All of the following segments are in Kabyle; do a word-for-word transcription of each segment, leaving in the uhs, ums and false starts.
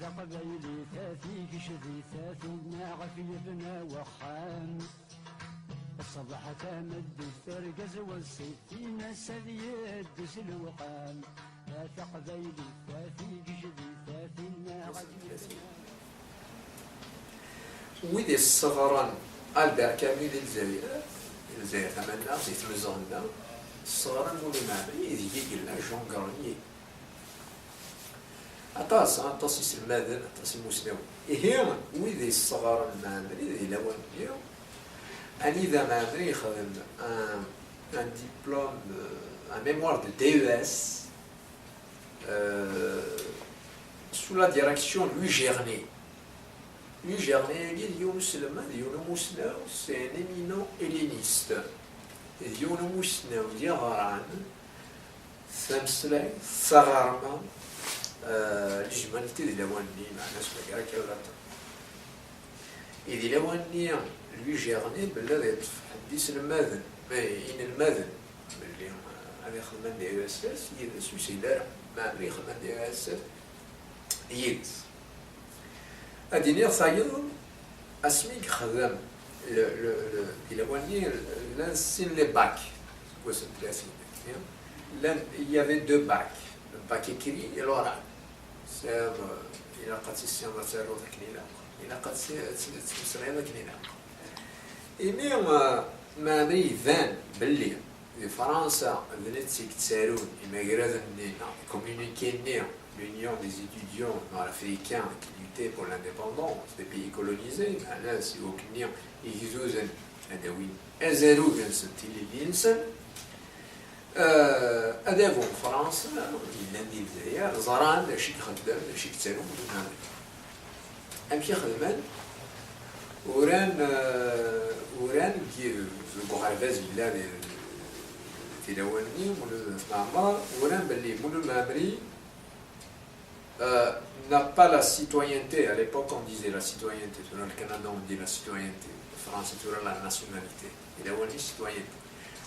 Taqbaylit a tigejdit a tinna ɣef yebna wexxam. Ṣṣbeḥ tameddit argaz wass tin-as ad yeddu s lewqam. A taqbaylit a tigejdit a tinna ɣef yebna. Wid yesseɣren Albert Camus di Lezzayer, di Lezzayer tamaneɣt, di tmezɣent-a, sseɣren Mulud Mɛemmri, ideg i yella Jean Grenier. Aṭas, aṭas iselmaden, aṭas imusnawen. Ihi, wid yesseɣren Mɛemmri di lawan-nni, anida Mɛemmri yexdem un, un diplôme, euh, un mémoire de D E S, euh, sous la direction Louis Gernet. Louis Gernet-agi d yiwen uselmad, d yiwen umusnaw, c'est un éminent helléniste. D yiwen umusnaw yeɣran tameslayt, taɣerma, euh, l'humanité di lawan-nni, meɛna s bagrek latin. I di lawan-nni, Louis Gernet, bella ad yeṭṭef ḥedd iselmaden, eh, inelmaden, belli, euh, ad ixdem anda D E S S, yid-s ur yeshil ara, Mɛemmri ixdem anda D E S S yid-s. Ad d-iniɣ tayeḍ, asmi i yexdem le, le, le, di lawan-nni, llan sin les bacs, seg wass n tlatin, llan, il y avait deux bacs, le bac écrit et l'oral. Sɛiɣ, euh, ilaq ad tissineḍ ad taruḍ akken ilaq, ilaq ad tt-, ad tt-, ad tettmeslayeḍ akken ilaq. Imi, euh, Mɛemmri iban belli di Fransa d netta i yettarun imagraden-nni neɣ communiqué-nni l'Union des étudiants nord-africains qui luttaient pour l'indépendance des pays colonisés, meɛna s iwakken-nni igduden ad awin azarug-nsen, tilelli-nsen. Euh, adabu n Fransa yellan di Lezzayer, ẓran d acu i ixeddem, d acu i yettarun Mulud Mɛemmri. Amek i xedmen? Uran, euh, uran deg, deg uɣerbaz yella di, di lawan-nni, Mulud Mɛemmri, uran belli Mulud Mɛemmri, euh, n'a pas la citoyenneté. À l'époque, on disait la citoyenneté. Tura le Canada, on dit la citoyenneté. Fransa, tura la nationalité. Di lawan-nni, citoyenneté.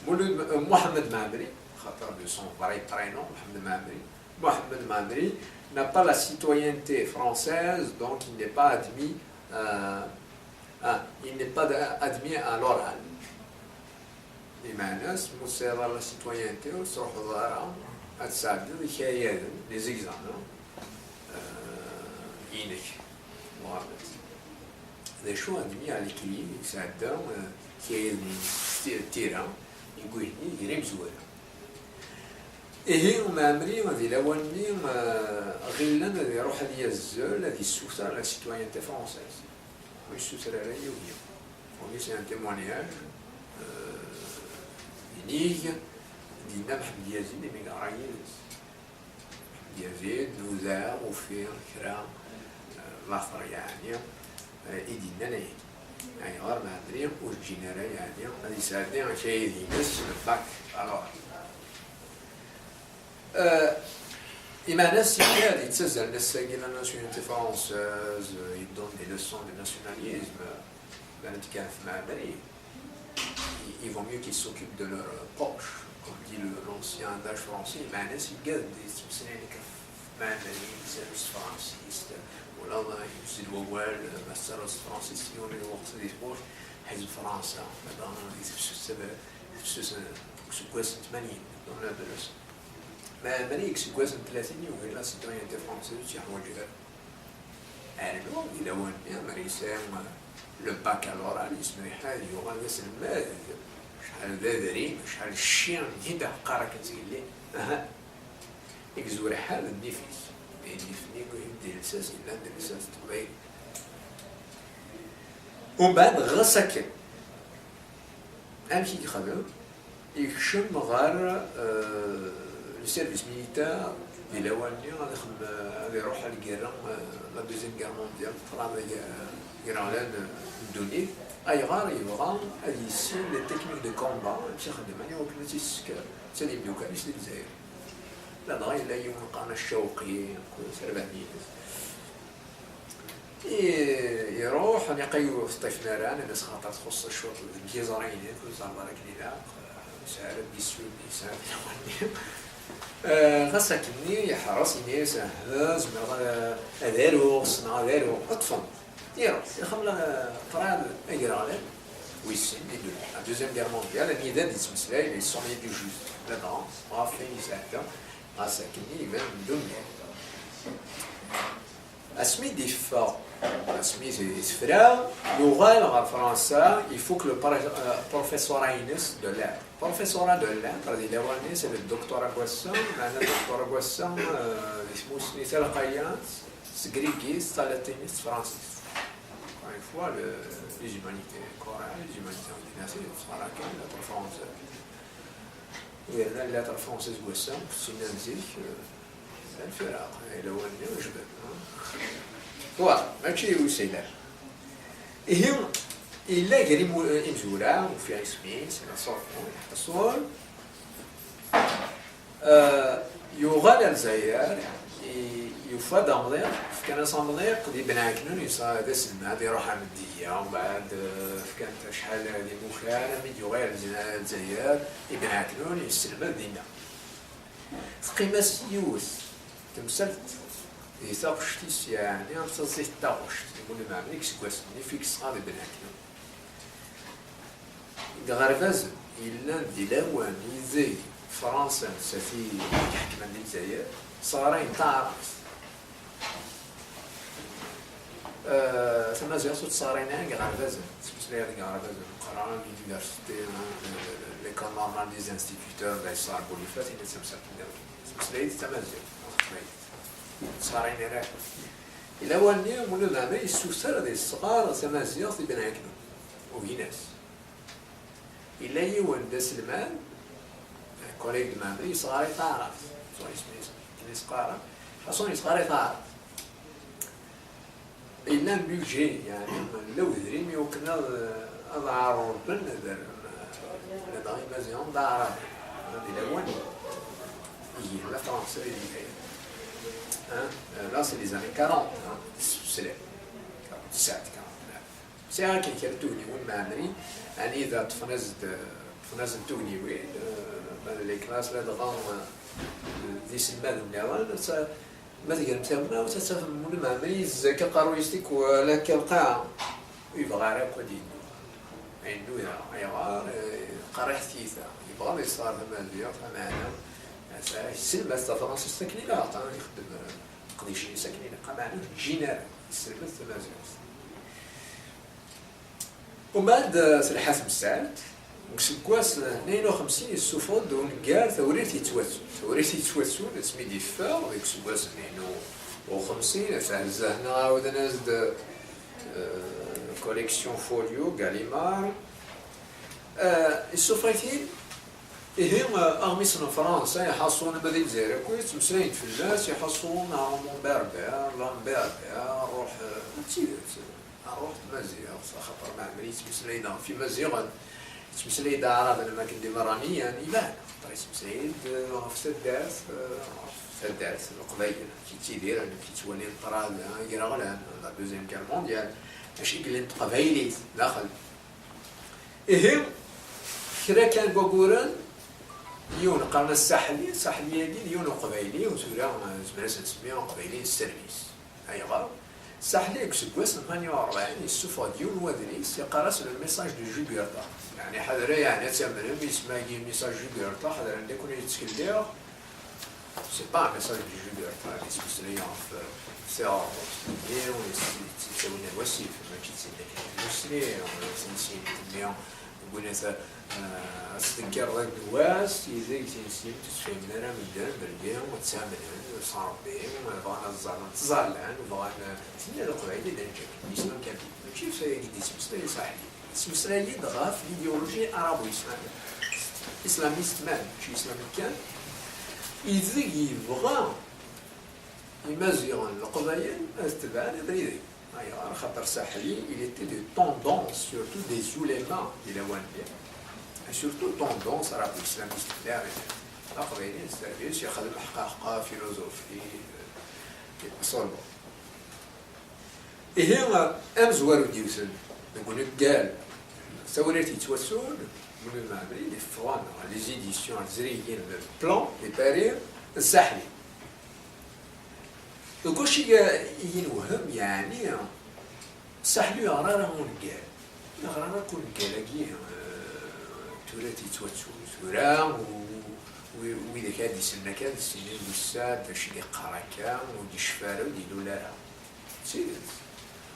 Mulud, euh, Mohamed Mɛemmri, xaṭer de son vrai prénom, Mohamed Mɛemmri. Mohamed Mɛemmri n'a pas la citoyenneté française, donc il n'est pas admis, euh, ah, il n'est pas admis à l'oral. Imeɛna-s, ma ur tesɛiḍ ara la citoyenneté, ur tettruḥuḍ ara ad tesɛeddiḍ ikayaden, les examens, euh, inek, Mohamed. D acu, admis à l'écrit, yesɛedda, euh, ikayaden-ines s ti-, tira, igihen-nni gar imezwura. Ihi, Mɛemmri di lawan-nni, euh, ɣilen ad iruḥ ad yazzel, ad yessuter la citoyenneté française. Ur yessuter ara, yugi. Umi c'est un témoignage, euh, inig, d-yenna Mḥemmed Yazid imi yeɣra yid-s. Mḥemmed Yazid, nudaɣ, ufiɣ kra, euh, later, yeɛni, euh, i d-yennan ayagi. Ayɣer Mɛemmri ur ǧǧin ara, yeɛni, ad yesɛeddi akayad-ines, le bac, alors, euh, imeɛna-s ikad yettazzalen ass-agi la nationalité française, euh, ils donnent des leçons de nationalisme, euh, Malik Mɛemmri, il, il vaut mieux qu'ils s'occupent de leur poche, comme dit le, l'ancien adage français, imeɛna-s igad yettmeslayen akka ɣef Mɛemmri, yettarra s tefransist, wala yuzzel wawal, ma tettarraḍ s tefransist, yiwen lweqt di tmurt, ḥizb Fransa, deg tefsut, tefsut, deg useggas n tmanyin, dans la Meɛemmri deg useggas n tlatin yugi la citoyenneté française, ur tt-yeḥwaǧ ara. Rnu di lawan-nni, mer yesɛa le bac à l'oral, yezmer ad yuɣal d aselmad, acḥal d adrim, acḥal cci n yiddeɛqar akken zgelli. Aha. Igzur ḥal d nnif-is. Nnif-nni d lsas, yellan d lsas n teqbaylit. Umbeɛd, ɣas akken, amek i yexdem? Yekcem ɣer, euh, le service militaire di lawan-nni, ad ixdem, ad iruḥ ad igerra, euh, la Deuxième Guerre mondiale, ṭṭrad ag-, agraɣlan n ddunit. Ayɣer? Yebɣa ad yissin les techniques de combat, amek ixeddem, ani wakken ad tt-isekker, d tadimdukkal-is di Lezzayer. Ladɣa yella yiwen qqaren Cawqi, akked terbaɛt-ines. I-, iruḥ, niqa ur t-ṭṭifen ara, nnan-as xaṭer txuṣṣ cwiṭ deg yiẓri-inek, ur teẓriḍ ara akken ilaq, yesɛa ara d-issu, yesɛa d lawan-nni. Eh, ɣas akkenni yeḥres, yenna-yas: "Aha, zemreɣ ad, ad aruɣ, ssneɣ ad aruɣ." Ṭṭfen. Iruḥ, ixemmel, eh, ṭṭrad agraɣlan, wis sin, di ddunit. La Deuxième Guerre mondiale, anida d-yettmeslay les sommets du Juste, ladɣa ɣef wayen yesɛedda, ɣas akkenni iban d ungal. Asmi d-iffeɣ, asmi d-, tefra, yuɣal ɣer Fransa, ifuk le pre-, euh, professorat-ines de lettres. Professorat de lettres, di lawan-nni, c'est le doctorat n wass-a, meɛna doctorat n wass-a, euh, di tmusni talqayant, s grigit, s talatinit, s tefransist. Encore une fois, le, les humanités, Coran, les humanités ordinaires, c'est le Coran, la lettre française. Yerna lettre française n wass-a, ur tt-ssineɣ zik, euh, lfiraq, lawan-nni jbed, ha? Wa, mačči d useglaf. Ihi, yella gar imu-, imezwura, ufiɣ isem-is, la sorte, la sorte. Euh, yuɣal ar Lezzayer, i-, yufa-d amḍiq, fkan-as amḍiq di Benɛeknun, yesɛa d aselmad, iruḥ Ɛemdiyya, mbeɛd, euh, fkan-t acḥal d imukar, armi d-yuɣal ar Lezzayer, i Benɛeknun, yesselmad dinna. Teqqim-as yiwet temsalt di taɣect-is, yeɛni am tiẓẓit n taɣect, i Mulud Mɛemmri deg iseggasen-nni fi yesɣa di Benɛeknun. Deg iɣerbazen yellan di lawan ideg Fransa nettat i iḥekmen di Lezzayer, sɣarayen taɛrabt. Eh, tamaziɣt ur tt-sɣarayen ara deg iɣerbazen. Ttmeslayeɣ deg iɣerbazen meqqren, l'université, hein, le, le, l'école normale des instituteurs, la Yessar Boulifa, tin d tamsalt-nniḍen. Ttmeslayen tamaziɣt, ur teqbaylit. Ur tt-sɣarayen ara. Di lawan-nni, Mulud Mɛemmri yessuter ad yesɣer tamaziɣt i Benɛeknun. Ugin-as. Yella yiwen d aselmad, collègue de Mɛemmri, yesɣaray taɛrabt. Ẓur isem-is, akken i s-qqaren. Ḥaṣun yesɣaray taɛrabt. Yella budget, yeɛni, yella udrim i wakken ad, ad ɛerrben, ad rren, ladɣa Imaziɣen d aɛraben. Di lawan, yella Fransa i d-ifayen. Hein? Là, c'est les années quarante, hein, tessefsel. Quarante-sept, quarante-neuf. Sɛiɣ akken kra n tugniwin Mɛemmri, anida ṭṭfen-as-d, ṭṭfen-as-d tugniwin, eh, ma d les classes, ladɣa, eh, d iselmaden nniḍen, atta, ma tgremt tamawt, ad tafem Mulud Mɛemmri yezza akka aqerruy-is tikwal akka lqaɛa. Ur yebɣi ara akk ad yennu. Yennu da, ayɣer? Eh, qerriḥ tiyita. Yebɣa ad yesɣer tamaziɣt, lameɛna, ata, yesselmad tafransist akken ilaq, ah, ixeddem, eh, leqdic-is akken ilaq, lameɛna ur ǧǧin ara, yesselmad tamaziɣt. Umbeɛd, eh, telḥa temsalt, deg useggas n tnayen u xemsin yessufeɣ-d ungal Tawrirt yettwattun. Tawrirt yettwattun, asmi d-yeffeɣ, deg useggas n tnayen u xemsin, ata zehna ɛawden-as-d, eh, collection folio, Gallimard. Eh, yessufeɣ-it-id, ihi, eh, aɣmis n Fransa, iḥaṣun ama di Lezzayer akk, yettmeslayen-d fell-as, iḥaṣun Armand Berbère, Lam Berbère, ruḥ, eh, d tidet. Rruḥ n tmaziɣt, axaṭer Mɛemmri yettmeslay-d ɣef Imaziɣen, yettmeslay-d Aɛraben am akken d Imerraniyen, iban, axaṭer yettmeslay-d ɣef taddart, ɣef taddart n Leqbayel, amek i ttidiren, amek i ttwalin ṭṭrad agraɣlan, la Deuxième Guerre mondiale, acu i yellan n teqbaylit daxel. Ihi, kra kan n waguren, yiwen qqaren-as Saḥli, Saḥli-agi d yiwen uqbayli, u tura, eh, nezmer ad s-nsemmi aqbayli n sserbis. Ayɣer? Saḥli deg useggas n tmanya u ṛebɛin yessufeɣ-d yiwen n wadlis yeqqar-as le message de Jugurtha. Yeɛni ḥadret, yeɛni ad tamnem isem-agi, message Jugurtha, ḥadret anda i ken-id-ttkelliɣ. C'est pas un message de Jugurtha, yettmeslay ɣef, eh, tiɣerrust-nni, yettawin ar wasif, mačči d tin akken i tmusni, eh, tin syin tenniḍ, wwin-as, eh, ad s-tenkireḍ akken wass, ideg tin syin ur ttfehmen ara medden, belli ad ttamnen s Ṛebbi, bɣan ad ẓẓallen, ttẓallan, bɣan, eh, tenna Leqbayel d aneǧǧak, l'islam kabyle. Mačči f-, i d-yettmeslay Saḥli. Yettmeslay-d ɣef l'idéologie arabo-islam-, islamiste même, mačči islamiste kan, ideg yebɣa Imaziɣen, Leqbayel, ad tebɛen abrid-agi. Ayɣer? Axaṭer Saḥli, il était de tendance, surtout des oulémas di lawan-nni, et surtout tendance arabo-islamiste, d Aqbayli n sserbis, yexdem ḥqaḥqa, philosophie, euh, et tout ça. Ihi, amezwaru d-yewten deg uneggal Tawrirt yettwattun, Mulud Mɛemmri i d-iffɣen ɣer les éditions, ɣer tezrigin, le plan de Paris, n Saḥli. Deg wacu i, i yi-newhem, yeɛni, Saḥli ur yeɣri ara ungal. Ur yeɣri ara akk ungal-agi, eh, tura yettwattu. Tura, u-, u-, widak ad d-isellen akka, ad issinen wis-, d acu i d-iqqar akka, ur d-icfi ara, ur d-ilul ara. D tidet.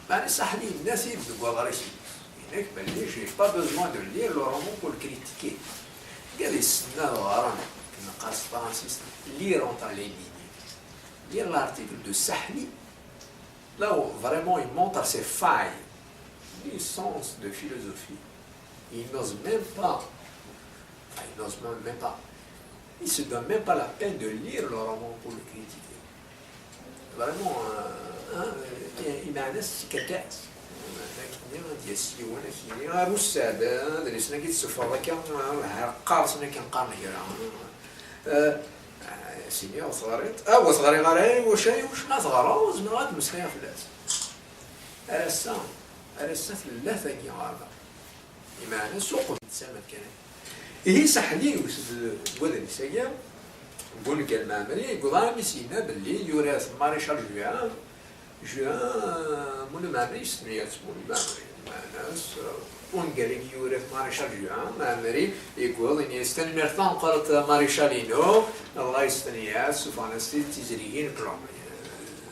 Meɛna Saḥli yenna-t-id deg waḍris-ines. Yenna-k belli j'ai pas besoin de lire le roman pour le critiquer. Gad isenna ad ɣren, akken neqqar s tefransist, lire entre les lignes. Lire l'article de Saḥli, là où vraiment il montre ses failles, ni sens de philosophie. Il n'ose même pas, enfin, il n'ose même, même pas, il se donne même pas la peine de lire le roman pour le critiquer. Vraiment, euh, hein, euh, imeɛna-s d tikerkas. Akken ad d-yas yiwen, ad k-yini, "Ar ussad, eh, adlis-nni i d-tessufɣeḍ akka, eh, qqar-asen akken qqaren kra." Eh, eh, sini ur teɣriḍ. Ah, ur teɣriḍ ara, i wacu, i wacu ma teɣreḍ, zemreɣ ad d-meslayeɣ fell-as. Ar ass-a, ar ass-a tella tagi ɣer da. Imeɛna suqem tsamat kan. Ihi Saḥli yewwet-d deg wadlis-agi, deg ungal Mɛemmri, yewweḍ armi s-yenna belli yura-t Maréchal Juin, Juin, Mulud Mɛemmri yestenna-t Mulud Mɛemmri. Meɛna s-, ungal-agi yura-t Maréchal Juin, Mɛemmri yewweḍ, yenna-yas, "Tanemmirt tameqqrant a Maréchal-inu, Allah yestenna-t, sufɣen-as-t-id d tizrigin, plan."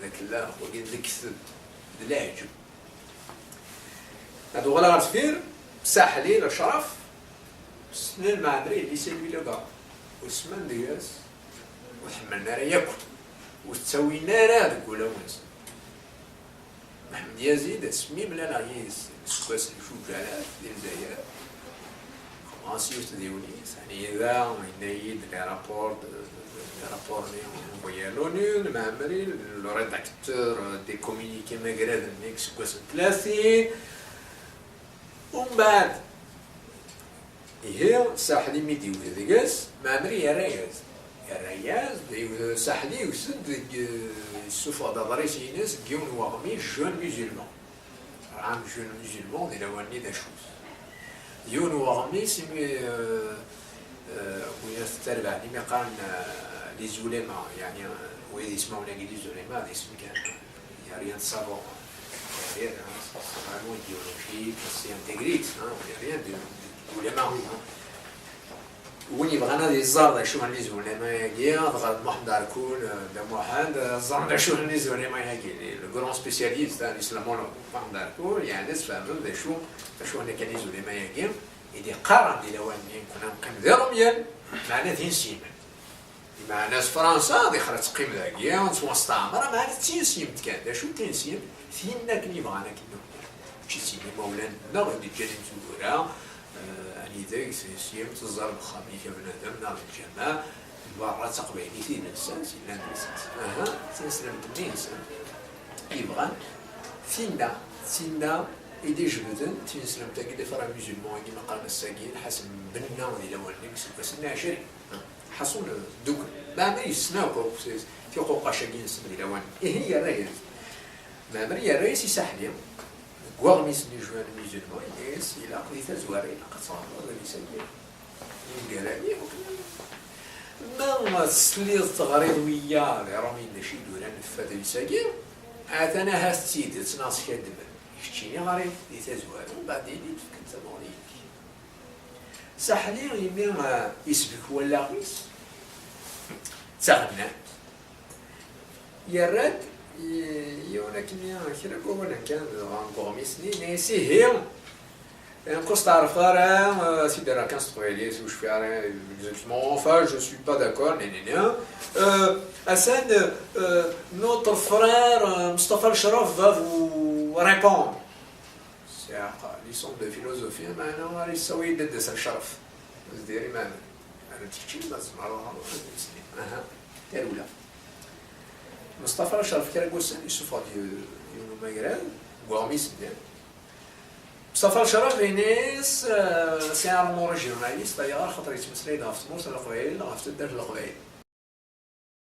D akellax, wagi d lekdeb, d leɛǧeb. Ad uɣaleɣ ɣer deffir, Saḥli, Lecraf, ssnen Mɛemmri, yelli Selwi Laga. Usmen deg-s, ur ḥemmlen ara yakk, ur ttawin ara deg wulawen-nsen. Mḥemmed Yazid, asmi mlaleɣ yid-s, seg wass n Lfuǧarat, di Lezzayer, ɣas yiwet tdiwennit, anida yenna-yi-d les rapports de, de, les rapports-nni envoyés à l'ONU, Mɛemmri, le rédacteur des communiqués magraden-nni seg wass n tlatin. Umbeɛd, ihi, Saḥli mi d-iwet deg-s, Mɛemmri yerra-yas-d. Yerra-yas-d, iwet-, Saḥli iwet-d deg, yessufeɣ-d aḍris-ines deg yiwen n weɣmis, Jeune Musulman. Terɛam Jeune Musulman di lawan-nni d acu-t. Yiwen n weɣmis imi, euh, euh, win-at tarbaɛt imi qqaren, euh, les oulémas, yeɛni, euh, wid ismawen-agi les oulémas, d isem kan. Il y a rien de savant. Il y a rien, hein. C'est vraiment idéologique, c'est intégriste, hein. Il y a rien de, de, d'ouléma, hein. Win yebɣan ad iẓer d acu n les oulémas-agi, ad ɣer d Muḥend Arkoun, euh, Dda Muḥend, euh, ẓer d acu n les oulémas-agi, le grand spécialiste, hein, l'islamologue. Muḥend Arkoun, yeɛni ad tfehmem d acu, d acu n les oulémas-agi, i d-iqqaren di lawan-nni, nekni neqqim d Iṛumyen, meɛna d insimen. Meɛna s Fransa, dixer ad teqqim dagi, ad tettwasteɛmer, meɛna d tinsyemt kan. D acu n tinsyemt? Tin akken yebɣan akken nuḥwaǧ. Mačči d tin imawlan-nneɣ i d-ǧǧan imezwura, eh, anida i tinsyemt teẓẓar deg uxxam-ik a bnadem neɣ deg lǧameɛ, berra d taqbaylit i d-nsant, i llan nsant. Aha, tineslemt-nni-nsen yebɣan, tinna, tinna i d-ijebden tineslemt-agi, les frères musulmans-agi, ma qqaren ass-agi, lḥasen benna di lawan-nni deg iseggasen n ɛecrin. Ḥaṣun, ddukel. Meɛna yessen akk tiquqac-agi-nsen di lawan. Ihi yerra-yas. Meɛmer yerra-yas i Saḥli, deg waɣmis-nni Jeune Musulman, yenna-yas, ilaq di tazwara, ilaq ad tɣerreḍ adlis-agi. Yemgar-agi, ma tesliḍ teɣriḍ wiyaḍ Iṛumyen d acu i d-uran ɣef adlis-agi, atan ahat d tidet neɣ skaddben. Keččini ɣer-it di tazwara, mbeɛd ini-d fkan tamuɣli-inek. Saḥli imi, eh, isbek wallaɣ-is d taɣennant, yerra-d i, yiwen akkenni kra n wawalen kan dɣa deg uɣmis-nni, yenna-yas, ihi, nekk ur steɛrfeɣ ara, eh, ad t-id-rreɣ kan s teqbaylit, ur cfiɣ ara exactement, enfin, je suis pas d'accord, nanana. Euh, atan, euh, notre frère, euh, Mustafa Lecraf va vous répondre. Sɛiɣ licence de philosophie, meɛna ara yessawi Dda Lecraf. Zdir iman. Ara d-keččini ma tzemreḍ ad ɣreḍ adlis-nni. Aha, tarewla. Mustafa Lecraf kra n wussan yessufeɣ-d yiwen umagrad deg uɣmis-nni. Mustafa Lecraf yenna-yas, euh, c'est un roman régionaliste, ayɣer? Axaṭer yettmeslay-d ɣef tmurt n Leqbayel, ɣef taddart n Leqbayel.